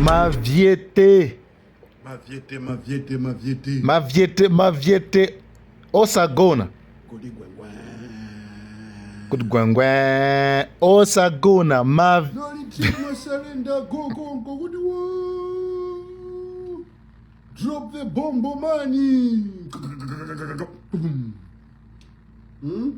Mavyete. Mavyete, mavyete, mavyete. Mavyete, mavyete, osagona. Kuti gwengwe. Kuti gwengwe, osagona. Mav Nolitima surrender, go, go, go, kuti wo. Drop the bombo money. Hmm?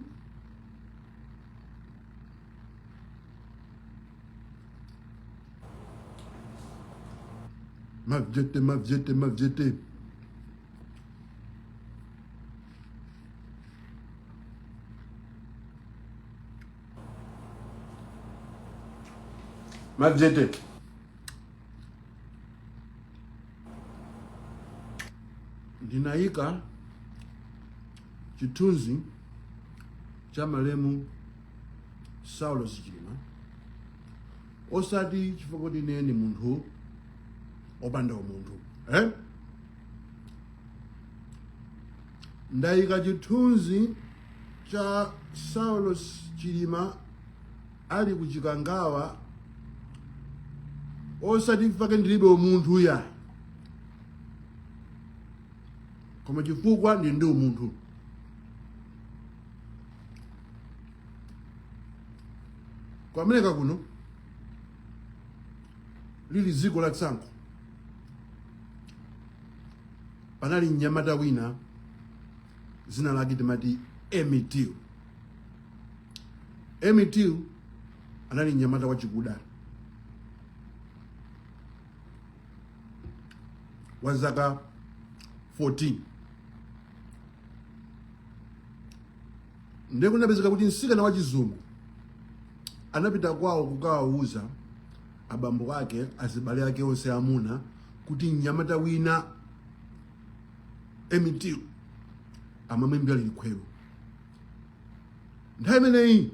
Mavyete, mavyete, mavyete. Mavyete. Ndinayika chithunzi cha malemu Saulos Chilima osati chifukwa kuti ine ndi munthu opanda umunthu, eh? Ndayika chithunzi cha Saulos Chilima ali ku Chikangawa osati chifukwa ndilibe umunthu yayi, koma chifukwa ndili ndi umunthu. Ku America kuno lili dziko la tsankho, panali mnyamata wina dzina lake timati Emmett Till. Emmett Till anali mnyamata wachikuda wa zaka 14. Ndiye kunapezeka kuti mtsikana wachizungu anapita kwawo kukawauza abambo ake, azibale ake onse amuna, kuti mnyamata wina Emmett Till amamuimbira likhweru. Nthawi imeneyi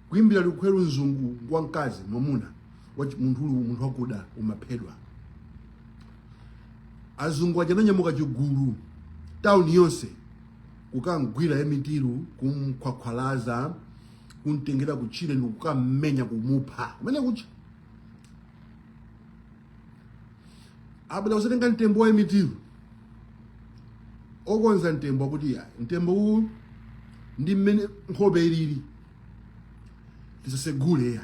kuimbira likhweru mzungu wamkazi, mwamuna munthu uli munthu wakuda umaphedwa. Azungu aja ananyamuka chigulu tawuni yonse kukamgwira Emmett Till, kumkhwakhwalaza, kumtengera kutchire ndi kukammenya, kumupha kumene kuja. Abwera kuzatenga mtembo wa Emmett Till, okonza mtembo akuti ya mtembo uwu ndi mmene nkhope ilili tisasegule ya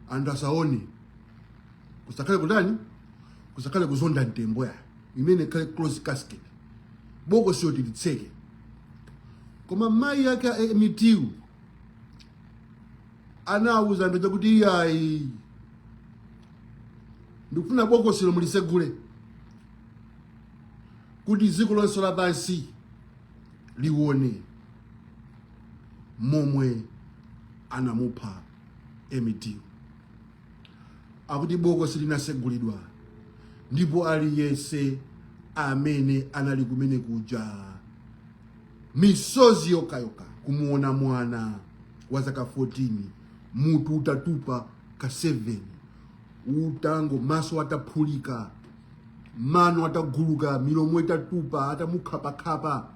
anthu asaone, kusakhale kutani, kusakhale kuzonda mtembo ya imene ikhale close casket, bokosilo tilitseke. Koma mayi ake a Emmett Till anawuza anthu aja kuti iyayi, ndikufuna bokosilo mulisegule kuti dziko lonse lapansi liwone momwe anamupha Emmett Till. Akuti bokosi linasegulidwa ndipo aliyense amene anali kumene kuja misozi yokayoka kumuona mwana wa zaka 14, mutu utatupa ka 7, utango maso ataphulika, mano ataguluka, milomo itatupa, atamukhapakhapa,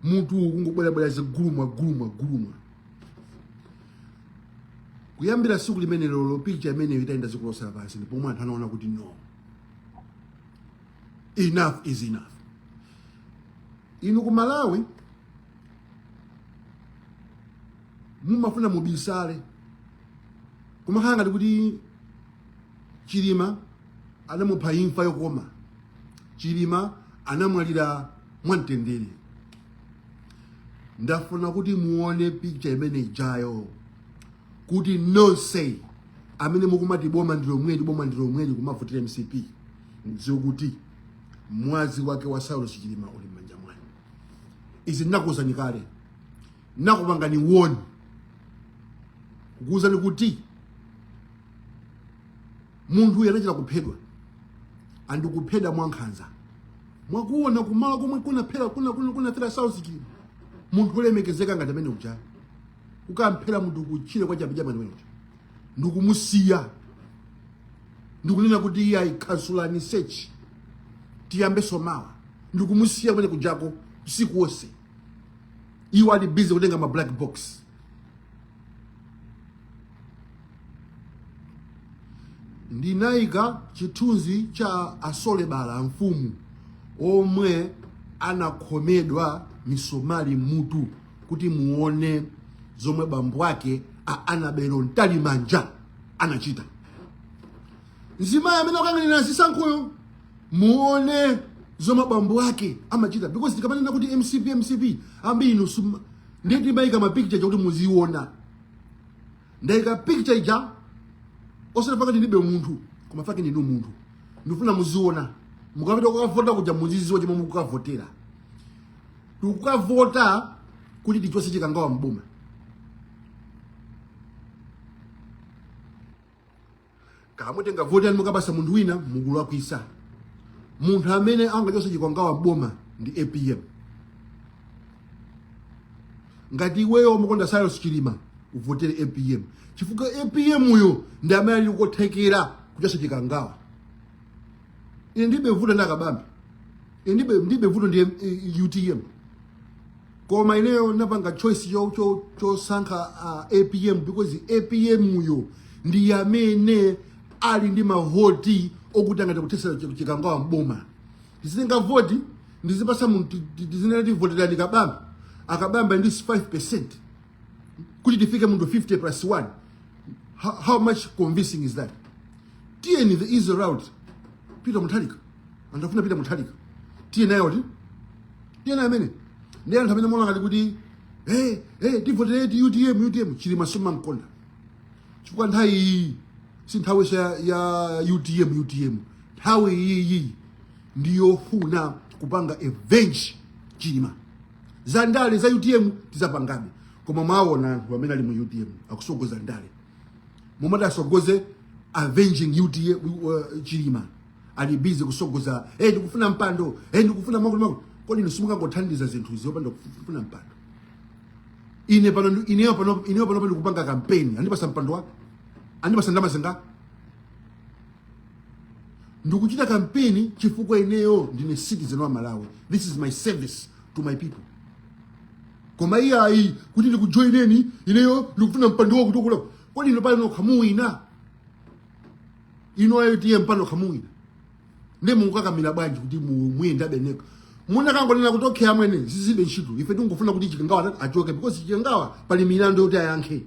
mutu kungobwerabwera zigulumwa gulumwa gulumwa. Kuyambira tsiku limenelo, picha imeneyo itayenda dziko lonse lapansi, ndipo pomwe anthu anaona kuti no, enough is enough. Inu ku Malawi mumafuna mubisale, kumakhala ngati kuti Chilima anamupha imfa yokoma, Chilima anamwalira mwamtendere. Ndafuna kuti muone picha imene ijayo, kuti nonse amene mukumati boma ndi lomweli, boma ndi lomweli, kumavotera MCP, mudziwe kuti mwazi wake wa Saulos Chilima uli m'manja mwanu. Izi ndinakuwuzani kale, ndinakupangani warn, kukuwuzani kuti munthu uyu anachita kuphedwa, andikuphedwa mwankhanza. Mwakuona kumalo komwe kunaphera kunafera Saulos Chilima, munthu wolemekezeka ngati amene uja, kukamphera munthu kutchire kwa chabechabe amene uja ndikumusiya, ndikunena kuti iye ayikhansulani search tiyambeso mawa, ndikumusiya kumene kujako usiku wonse, iwo ali busy kutenga ma black box. Ndinayika chithunzi cha asolebala mfumu omwe anakhomedwa misomali mutu kuti muone zomwe bambo ake a Annabel Mtalimanja anachita. Mzimayi amene akuyang'anira zisankhoyo, muone zomwe bambo ake amachita, because tikamanena kuti MCP, MCP, ambiri inu ndiye timayika mapicture chakuti muziona. Ndayika picture ija osati pakati ndilibe munthu, koma fake ndinu munthu, ndifuna muziona. Mukapita kukavota kuja, muziziwa chomwe mukukavotera. Tikukavota kuti tichose Chikangawa mboma. Kamutenga voti yani mukapasa munthu wina, mukulakwisa. Munthu amene angachose Chikangawa mboma ndi APM. Ngati iweyo umakonda Cyrus Chilima, uvotere APM, chifukwa APM uyo ndi amene ali kothekera kuchosa Chikangawa. Ine ndibe vuto ndi akabambe, ine ndibe vuto ndi UTM, koma ineyo napanga choice chosankha APM because APM uyo ndi amene ali ndi mavoti okuti angathe kuthesa Chikangawa mboma. Tizitenga voti ndizipasa munthu, tizinena tivoterani Kabambe, akabambe ndi 5% kuti tifike munthu 50 plus 1. How much convincing is that? Tiyeni the easy route, Peter Mutharika. Anthu afuna Peter Mutharika, tiye nayo ti tiye nayo amene ndi anthu amene mona ngati kuti, hey, hey, tivotere ti UTM, UTM. Chilima sumamkonda chifukwa nthawi iyi si nthawi ya UTM, UTM. Nthawi iyi ndiyofuna kupanga avenge Chilima. Za ndale za UTM tizapangabe, koma mwaona anthu amene ali mu UTM akusogoza ndale, momwe asogoze avenging UTM, Chilima ali busy kusogoza, hey, ndikufuna mpando, hey, ndikufuna makuti makuti. Kodi inu simungangothandiza zinthu zopanda kufuna mpando? Ine pano ineyo pano ndikupanga campaign, andipasa mpando wa andipasa ndalama zinga? Ndikuchita campaign chifukwa ineyo ndine citizen wa Malawi. This is my service to my people. Koma iyayi, kuti ndikujoineni, ineyo ndikufuna mpando wakuti wakula. Kodi ino pano khamuwina ino UTM pano khamuwina ndi mukukakamira bwanji kuti muyenda beneka? Munakangonena kuti okay, amwene, zizibe ntchito, ife tikungofuna kuti Chikangawa achoke because Chikangawa pali milandu yoti ayankhe.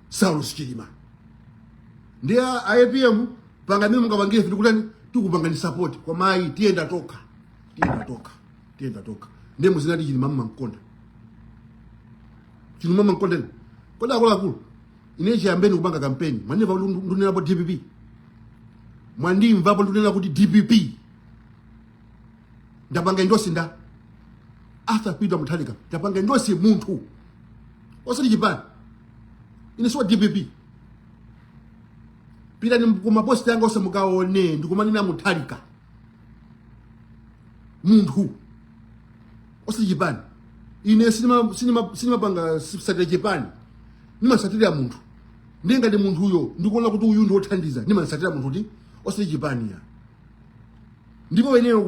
Saulos Chilima ndi a APM panga mimi mungapangire, ife tikutani? Tikupangani support. Kwa mayi tiyenda tokha, tiyenda tokha, tiyenda tokha. Ndiye muzinati Chilima mmankonda, Chilima mmankondeni. Kodi akuluakulu, ine chiyambeni kupanga kampeni, mwandimva kuti ndikunenapo DPP? Mwandimvapo ndikunena kuti DPP? Ndapanga endorse nda Arthur Peter Mutharika, ndapanga endorse munthu, osati chipani. Ine siwa DPP. Pitani kumaposti anga ose mukaone, ndikumanena Mutharika munthu, osati chipani. Ine sinimapanga satira chipani, nimasatira munthu. Ndiye ngati munthuyo ndikuona kuti uyu ndi wothandiza, nimasatira munthu kuti osati chipani ya. Ndipo ineyo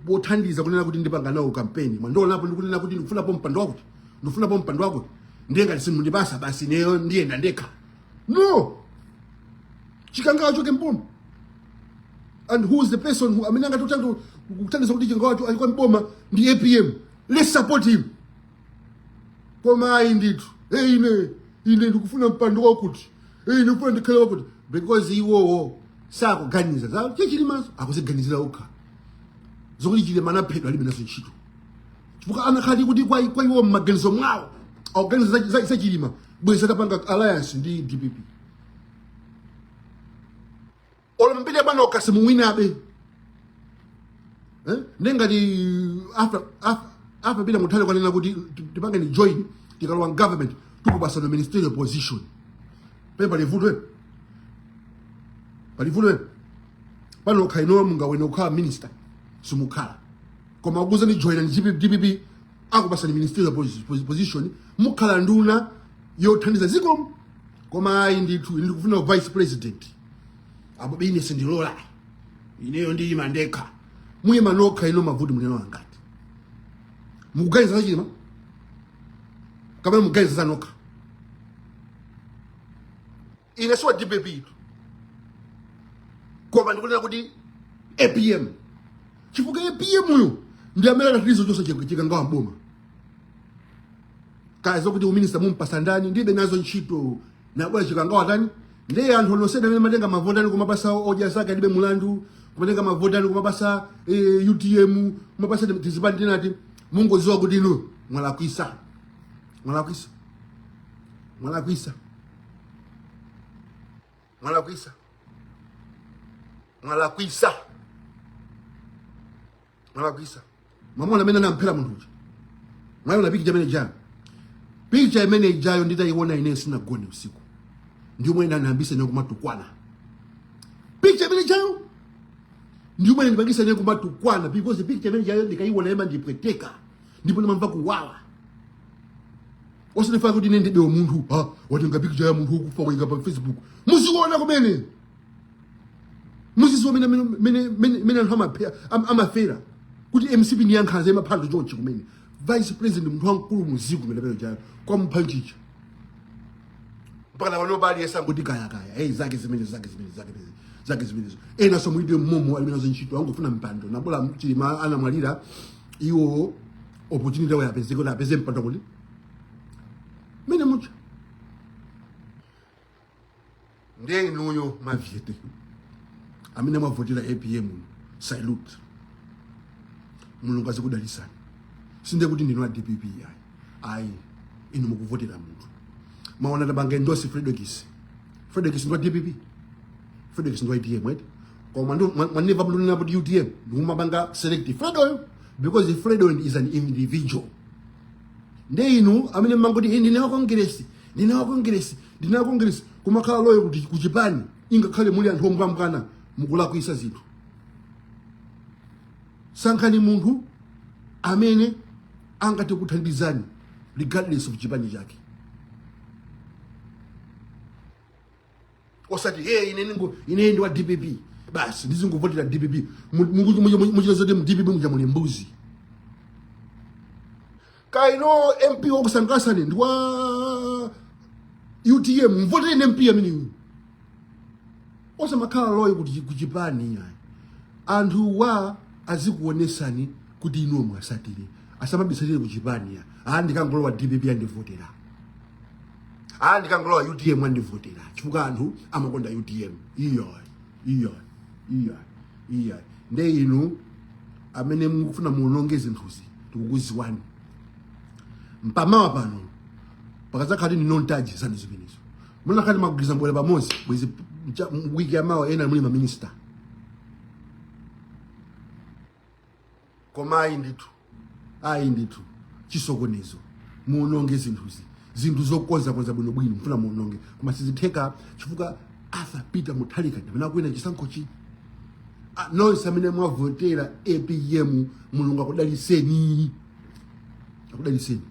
pothandiza kunena kuti ndipanga nawo kampeni, mwandionapo ndikunena kuti ndikufunapo mpando wakuti, ndikufunapo mpando wakuti, ndiye ngati simundipasa basi, ineyo ndiyenda ndekha? No. Chikangawa choke mboma. And who is the person who amene angati kuthandiza kuti Chikangawa achoke mboma? Ndi APM. Let's support him. Koma ayi ndithu, hey, ine ndikufuna mpando wakuti, hey, ndikufuna ndikhale wakuti, because iwowo sakuganiza za chechilimazo, akuziganizira okha. Zokuti Chilima anaphedwa alibe nazo ntchito, chifukwa anakhati kuti kwa iwo mmaganizo mwawo akuganiza za Chilima, bwezi atapanga alliance ndi DPP. Olo mbiri bwana okasi muwinabe, eh? Ndengati after Peter Mutharika kwanena kuti tipange ni join, tikalowa government tikupasana ministerial position, pe palivuto, palivuto pano okha. Ino mungawene kukhala minister, simukhala. Koma akuza ni join ni DPP, akupasani ministerial position, mukhala nduna yothandiza zikomo. Koma ayi ndithu, ine ndikufuna vice president, apo ine sindilola, ineyo ndiyima ndekha. Muyima nokha ino, mavuti muneno angati mukuganiza za Chilima kapena mukuganiza za nokha? Ine siwa DPP itu. Koma ndikunena kuti APM, chifukwa APM uyu ndi amene akatilizo chonse Chikangawa mboma. Kaya zokuti uminista mumpasa ndani, ndibe nazo ntchito. Nabwera Chikangawa tani? Ndiye anthu onosena amene matenga mavotani kumapasa Odya Zake Alibe Mulandu, kumatenga mavotani kumapasa UTM, kumapasa tizipani tinati, mungoziwa kuti inu mwalakwisa, mwalakwisa, mwalakwisa, mwalakwisa, mwalakwisa, mwalakwisa. Mwamuna amene anamphera munthu uja, mwayiona pikicha imene ijayo? Pikicha imene ijayo nditayiona ine sinagone usiku. Ndiyo ine anayambisa ine kumatukwana. Pikicha imene ijayo ndiyo imene ndipangisa ine kumatukwana, because pikicha imene ijayo ndikayiona imandipweteka ndipo ndimamva kuwawa. Osanifaa kuti ine ndibe munthu, ha, watenga pikicha ya munthu wokufa kuyika pa Facebook. Muziona kumene, muziziwa mene mene mene mene anthu amafera kuti MCP ni yankhanza, imaphala chonchi kumene. Vice president, munthu wamkulu muziku kumene peno chayo kwamupha nchicha, mpaka na pano pali yesa kuti kaya kaya, hey, zake zimene zake zimene zake zimene zake zimenezo. Ena so mulibe mmomo ali nazo ntchito, angofuna mpando. Nabola Chilima anamwalira, iwo opportunity yawo yapezeka kuti apeze mpando kuti mene mucha. Ndiye inuyo mavyete amene mwavotera APM, salute, Mulungu azikudalisani. Sinde kuti ndinu a DPP, ayi, ayi, inu mukuvotera munthu. Maona tabanga endorse Fredokiss. Fredokiss ndi wa DPP? Fredokiss ndi wa UTM, right? Koma mwaneva mndunena kuti UTM ndikumapanga select Fredoyo because Fredo is an individual. Nde inu amene mmangoti, "Eh, ndine wa Congress, ndine wa Congress, ndine wa Congress," kumakhala loyal kuti kuchipani, ingakhale muli anthu ombwambwana, mukulakwisa zinthu. Sankhani munthu amene angathe kuthandizani regardless of chipani chake, osati, "Hey, ine ningo ine ndi wa DPP, basi ndizingovotera DPP." Muchita zoti mu DPP muja muli mbuzi. Kaino MP wakusangasani ndi wa UTM, mvotereni MP ameneyu. Osamakhala loyal kuti kuchipani, ayi. Anthu wa azikuonesani kuti inuwo mwasatire, asamabisatire kuchipani ya, "Ah, ndikangolowa DPP andivotera, ah, ndikangolowa UTM andivotera," chifukwa anthu amakonda UTM. Iyo, iyo, iyo, iyo. Nde inu amene mukufuna muononge zinthuzi, tikukuziwani. Mpamawa pano pakadzakhala ndi nontaji zanu zimenezo, munakhati magwirizana bwera pamodzi bwezi wiki yamawa ena muli maminista. Koma ayi ndithu, ayi ndithu, chisokonezo, muononge zinthuzi, zinthu zokonzakonza bwinobwino mfuna muononge, koma sizitheka chifukwa Arthur Peter Mutharika ndamene akuwina chisankhochi. Ah, nonse amene mwavotera APM, Mulungu akudaliseni, akudaliseni.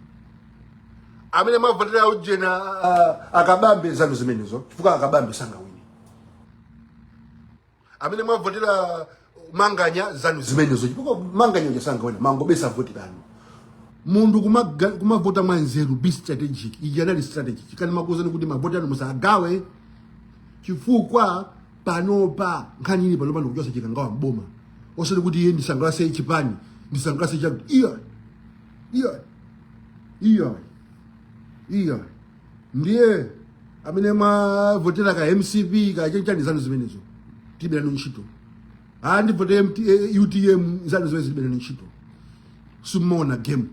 Amene mwavotera ujena akabambe, zanu zimenezo, chifukwa akabambe sangawine. Amene mwavotera Manganya, zanu zimenezo, chifukwa Manganya uja sangawine. Mangobesa votirani munthu kumavota mwa nzeru. Be strategic. Iyi anali strategic. Kani makuuzani kuti mavoti anu musagawe, chifukwa panopa nkhani ili panopa ndikuchosa Chikangawa mboma, osati kuti iye ndisangalase chipani, ndisangalase chakuti. Iya, iya, iya, iya. Ndiye amene mwavotera ka MCP ka chanchani, zanu zimenezo, tilibe nanu ntchito. Ah, ndivote UTM, zanu zimene, zilibe nanu ntchito. Simuona game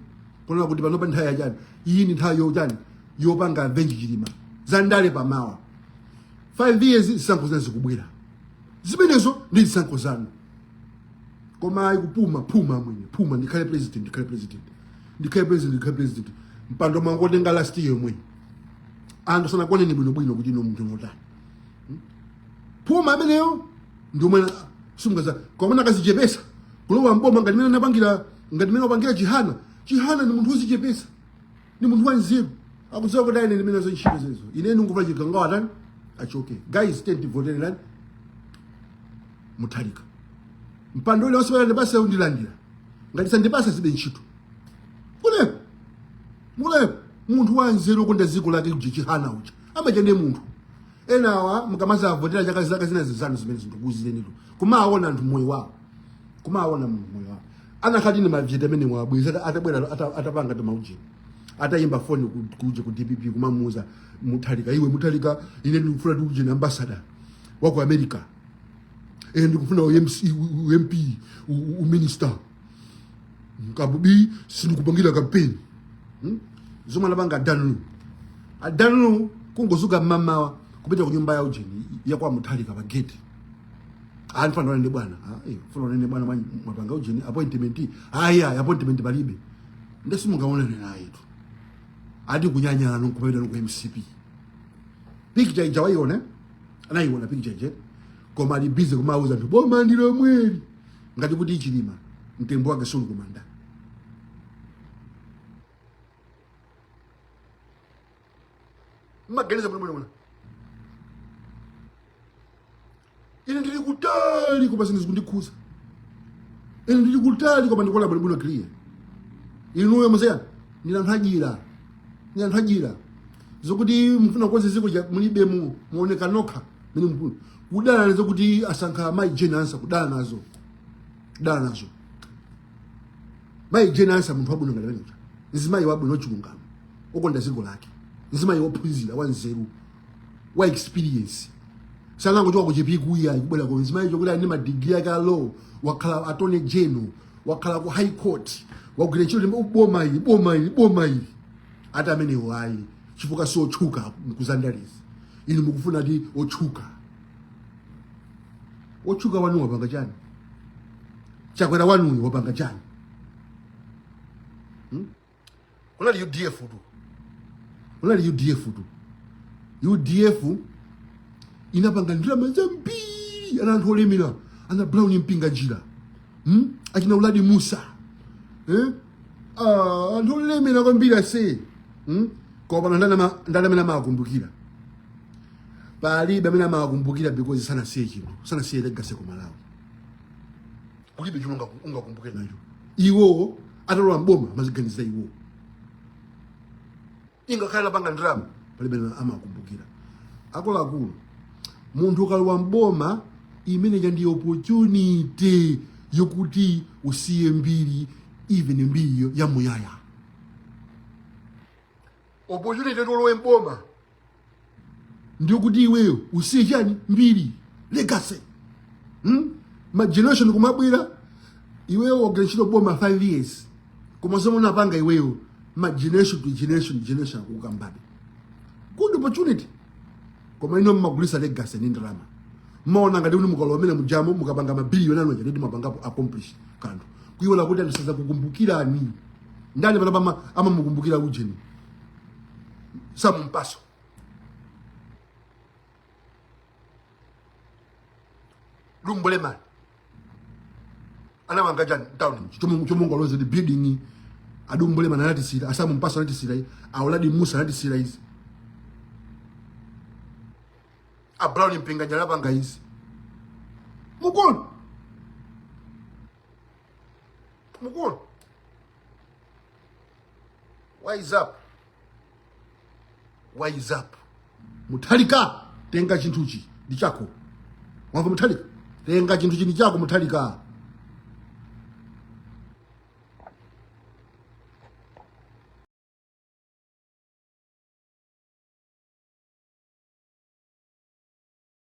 kuona kuti panopa nthawi yachani? Iyi ndi nthawi yochani? Yopanga avenge Chilima. Zandale pamawa, 5 years, zisankho zina zikubwera, zimenezo ndi zisankho zanu. Koma ayi, kupuma phuma mwenye phuma, ndikhale president, ndikhale president, ndikhale president, ndikhale president. Mpando mwangotenga last year mwenye, anthu sanakuoneni bwinobwino kuti ino munthu motani. Phuma ameneyo ndi omwe sungaza koma akazichepesa kulowa mboma ngati mene anapangira, ngati mene wapangira Chihana. Chihana ni munthu wozichepesa, ni munthu wanzeru, akudziwa kuti ine ndimene nazo ntchito zezo. Ine ndingumva Chikangawa atani? Achoke. Guys, tivotererani Mutharika. Mpando ule wonse ndipase, undilandira. Ngati sandipasa, zibe ntchito. Kulepo mulepo munthu wanzeru okonda dziko lake uja, Chihana uja amacha ndi munthu. Enawa mukamazavotera chaka zaka zina zizanu zimene zindikuuzirenitu kumaona anthu moyo wawo, kumaona moyo wawo. Anakhati ni mavyete amene wabweza atabwera atapanga timaujeni, atayimba foni kuje ku DPP kumamuuza Mutharika, iwe Mutharika, ine ndikufuna tiujeni ambassador wa ku America, ine ndikufuna u MC, u MP, u minister kabubi, sindikupangira campaign. Zomwe anapanga adanlu, adanlu kungozuka mmamawa kupita ku nyumba ya ujeni ya kwa Mutharika pa gate, anthu funa onene bwana, funa onene bwana, mwapanga ujeni appointment? Ayi, ayi, appointment palibe, ndesi mungaonane naye tu. Ati kunyanyala nkupita ku MCP. Picture ija waiona, anayiona picture ija, koma ali busy kumauza anthu boma ndi lomweli, ngati kuti ichilima mtembo wake suli kumanda. Mmaganiza bwino bwino. Ine ndili kutali koma zinthu zikundikhuza. Ine ndili kutali koma ndikuona bwinobwino clear. Inuyo muzeya ndina anthu adyera, ndina anthu adyera, zokuti mufuna kukonza dziko mulibe mu muoneka nokha mene mukulu kudana nazo kuti asankha mayi Jane Ansah, kudana nazo, kudana nazo mayi Jane Ansah, munthu wabwino ngati ameneyo, mzimayi wabwino, wachilungamo, wokonda dziko lake, mzimayi wophunzira, wanzeru, wa experience, sanangochoka kuchipiku iyayi kubwera ku mzimayi chokuti ali ndi madigiri ake a law, wakhala attorney general, wakhala ku high court, wagwira ntchito ndi boma ili, boma ili, boma ili. Ati amenewo ayi, chifukwa si otchuka mkuzandalizi. Inu mukufuna ti otchuka, otchuka wanu wapanga chani? Chakwera wanuyo wapanga chani? Kunali UDF tu, kunali UDF tu. UDF inapanga ndalama zambiri, ana anthu olemera, ana Brown Mpinganjira, Achina Uladi Musa, eh? Ah, anthu olemera kwambiri ase, Koma pano ndani amene amawakumbukira? Palibe amene amawakumbukira because sanasiye chinthu, sanasiye legacy ku Malawi. Kulibe chomwe ungakumbukire nacho. Iwowo atalowa mboma amaziganizira iwowo, ingakhale anapanga ndalama, palibe amene amakumbukira. Akuluakulu, munthu ukalowa mboma imene ndi opportunity yokuti usiye mbiri, even mbiri ya muyaya. Opportunity yoti ulowe mboma ndiyokuti iweyo usiye chani? Mbiri, legacy, Ma generation kumabwera, iweyo wagwira ntchito boma 5 years, koma zomwe unapanga iweyo ma generation to generation generation akukambabe. Good opportunity. Koma ino mmagulisa legacy ndi ndalama. Mmaona ngati kuti mukalowa mene mujamo mukapanga mabiliyoni anu aja nditi mwapangapo accomplish kanthu, kuiwala kuti anthu sazakukumbukirani. Ndani pano amamukumbukira ujeni Samumpaso? Lumbulemani anamanga chani town chomwe ndi building? Adumbulemani anatisira, asamumpaso anatisira, auladi Musa anatisira izi, a Brown Mpinganjira anapanga izi. Mukuona, mukuona. Wise up, wise up. Mutharika, tenga chinthuchi ndi chako. Wamva Mutharika? Tenga chinthuchi ndi chako, Mutharika.